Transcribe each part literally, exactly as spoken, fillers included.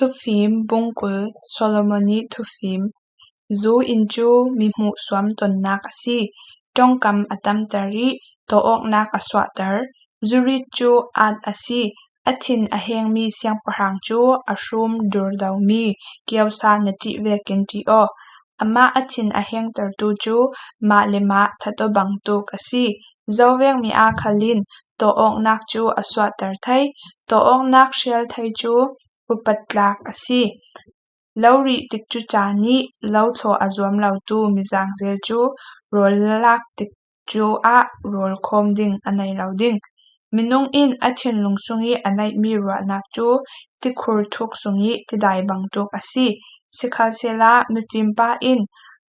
Thufim bung kul. Solomon ih thufim. Zu inn cu mi hmuhsuam tonnak a si. Ṭongkam a tamter ih tawh awknak a suahter. Zurit cu aat a si. A thin a hengmi siangpahrang cu a hrum durdomi kiosa na ṭih vekin ṭih aw. Amah a thin a hengtertu cu mah le mah that aw bangtuk a si. Zovekmi aa khal in tawh awknak cu a suahter thei. Tawh awknak hrial thei cu upat tlak a si. Lo rih tikcu caan ih lo thlawh a zuam lotu mizangzel cu rawl lak tikcu ah rawl khawm ding a nei lo ding. Minung in a thinlung sungih a neihmi ruahnak cu tikhur thuk sungih tidai bangtuk a si. Sikhalsehla mifimpa in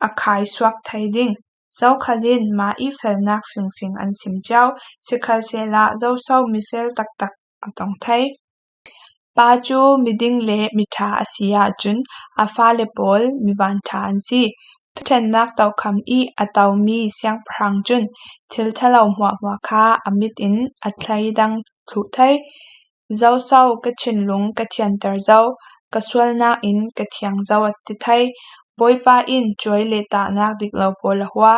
a khai suak thei ding. Zokhal in mah ih felnak fingfing an sim cio. Sikhalsehla zoso mifel taktak a tong thei. Pa cu miding le miṭha a si ahcun a fale pawl mi vanṭha an si. Thuṭhennak tokham ih a tomi siangpahrang cun thil ṭhalo hmuahhmuah kha a mit in a thleidang thluh thei. Zoso ka thinlung ka thianter zo, ka sualnak in ka thiang zo a ti thei. Bawipa in cuai le tahnak dik lo pawl a hua.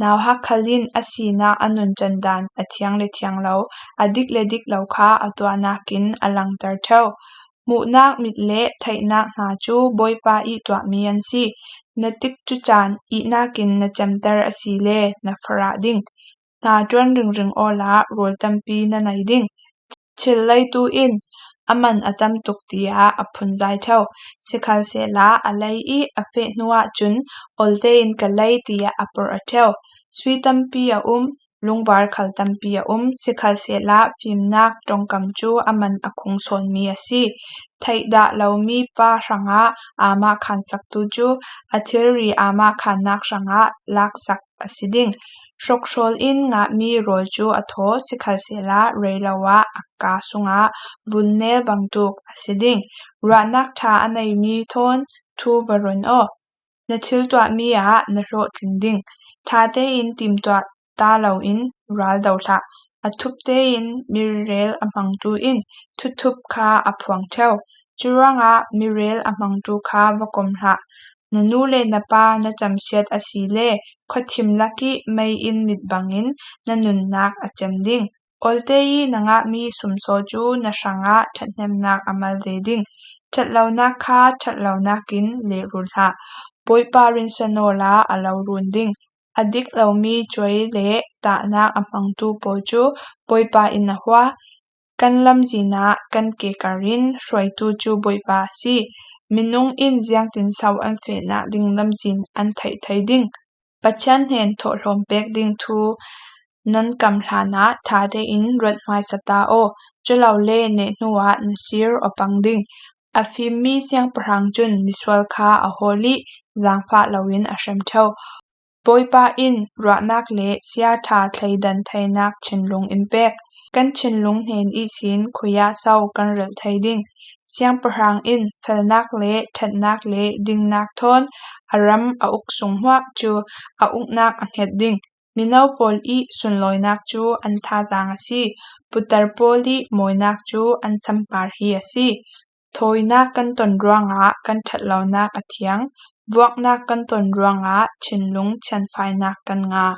Nauhak khal in a sinak a nuncan dan a thiang le thiang lo, a dik le dik lo kha a tuahnak in a langter ṭheo. Hmuhnak mit le theihnak hna cu Bawipa ih tuahmi an si. Na tikcu caan ihnak in na cemter a si le na farah ding. Hna ṭuan ringring awla rawl tampi na nei ding. Thil leitu in a man a tam tuk tiah a phunzai ṭheo. Sikhalsehla a lei ih a feh hnu ahcun olte in ka lei tiah a porh a ṭheo. Sui tampi a um, lungvar khal tampi a um, sikhalsehla fimnak ṭongkam cu a man a khung sawnmi a si. Theih dah lomi pa hrangah aamah khansaktu cu a thilri aamah khannak hrangah laksak a si ding. Hrokhrawl in ngahmi rawl cu a thaw, sikhalsehla rei lo ah a kaa sungah vun nel bangtuk a si ding. Ruahnak ṭha a neimi thawn thu va ron aw. Na thil tuahmi ah na hlawhtling ding. Ṭha tein timtuah ta loin ral do hlah. A thup tein mirel a hmangtu in thuthup kha a phuang ṭheo. Curuangah mirel a hmangtu kha va kom hlah. Na nu le na pa na camsiat a si le khuathim lakih mei in mit bangin na nunnak a cem ding. Olte ih na ngahmi sumsaw cu na hrangah ṭhathnemnak a mal ve ding. Ṭhatlonak kha ṭhatlonak in lehrun hlah. Bawipa rinsan awla a lo run ding. A dik lomi cuai le tahnak a hmangtu pawl cu Bawipa in a hua. Kan lamzin ah kan ke kar in hruaitu cu Bawipa a si. Minung in ziangtin so an fehnak ding lamzin an theih thei ding. Pathian hnen thawhlawm pek ding thu nan kam hlanah ṭha tein ruat hmaisa ta aw. Culole neh hnuah na sir aw pang ding. A fimmi siangpahrang cun misual kha a hawl ih zaangfah loin a hrem ṭheo. Bawipa in ruahnak le siaṭha thleidan theinak thinlung in pek. Kan thinlung hnen ihsin khuiah so kan relh thei ding. Siangpahrang in felnak le ṭhatnak le dingnak thawn a ram a uk sung hmuah cu a uknak a hnget ding. Mino pawl ih sunlawinak cu an thazaang a si. Putar pawl ih mawinak cu an sampar hi a si. Thawinak kan ton ruangah kan ṭhatlonak a thiang. Vuaknak kan ton ruangah thinlung thianfainak kan ngah.